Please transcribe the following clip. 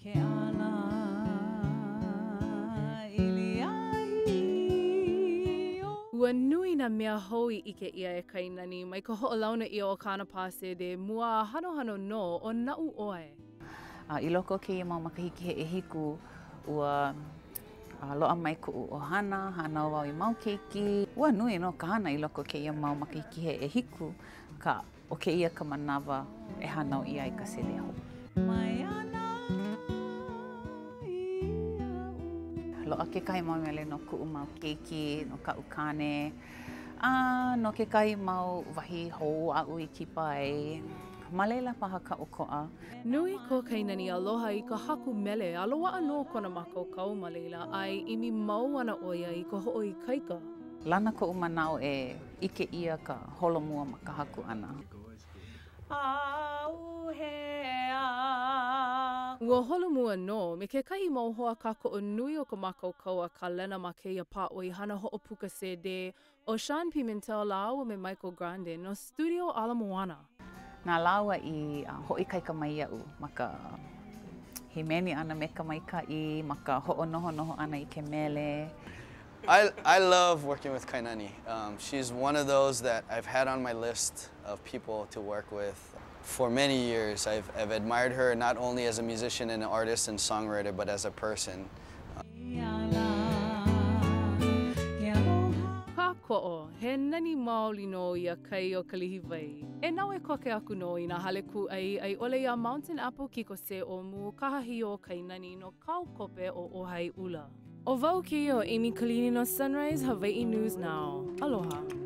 Ke ala ʻiliahi o. Ua nui nā mea hou i ʻike ʻia e Kainani mai ka hoʻolauna ʻia o kāna pā sēdē mua a hanohano nō ʻo Naʻu ʻOe. A i loko o kēia mau makahiki he ʻehiku, ua loaʻa mai kuʻu ʻohana, hānau wau i mau keiki. Ua nui nō ka hana i loko o kēia mau makahiki he ʻehiku, akā ʻO kēia ka manawa e hānau ʻia ai ka sēdē hou. Mai ana iaʻu. Loaʻa kekahi mau mele no kuʻu mau keiki, no kaʻu kāne, a no kekahi mau wahi hou aʻu i kipa ai. Ma laila paha ka ʻokoʻa. Nui ko Kainani aloha i ka haku mele a loaʻa nō kona mākaukau ma laila a e ʻimi mau ana ʻo ia i ka hoʻoikaika. Lana koʻu manaʻo e ʻike ʻia ka holomua ma ka haku ʻana. ʻAuhea. Ua holomua nō me kekahi mau hoa kākoʻo nui o ka mākaukau a kālena ma kēia pāʻoihana hoʻopuka sēdē ʻo Shawn Pimentel lāua me Michael Grande no Studio Ala Moana. Na lāua i hoʻoikaika mai iaʻu ma ka hīmeni ʻana me ka maikaʻi, ma ka hoʻonohonoho ʻana i ke mele. I, I love working with Kainani. Um, she's one of those that I've had on my list of people to work with for many years. I've, I've admired her not only as a musician and an artist and songwriter, but as a person. Kākoʻo, he nani maoli nō ia kai o Kalihiwai. E naue koke aku nō i nā hale kūʻai a i ʻole iā Mountain Apple Kikosē ʻŌmū Kahahi o Kainani no kāu kope o ʻŌhaiʻula. ʻO wau kēia ʻo Amy Kolini no Sunrise Hawaiʻi News Now. Aloha.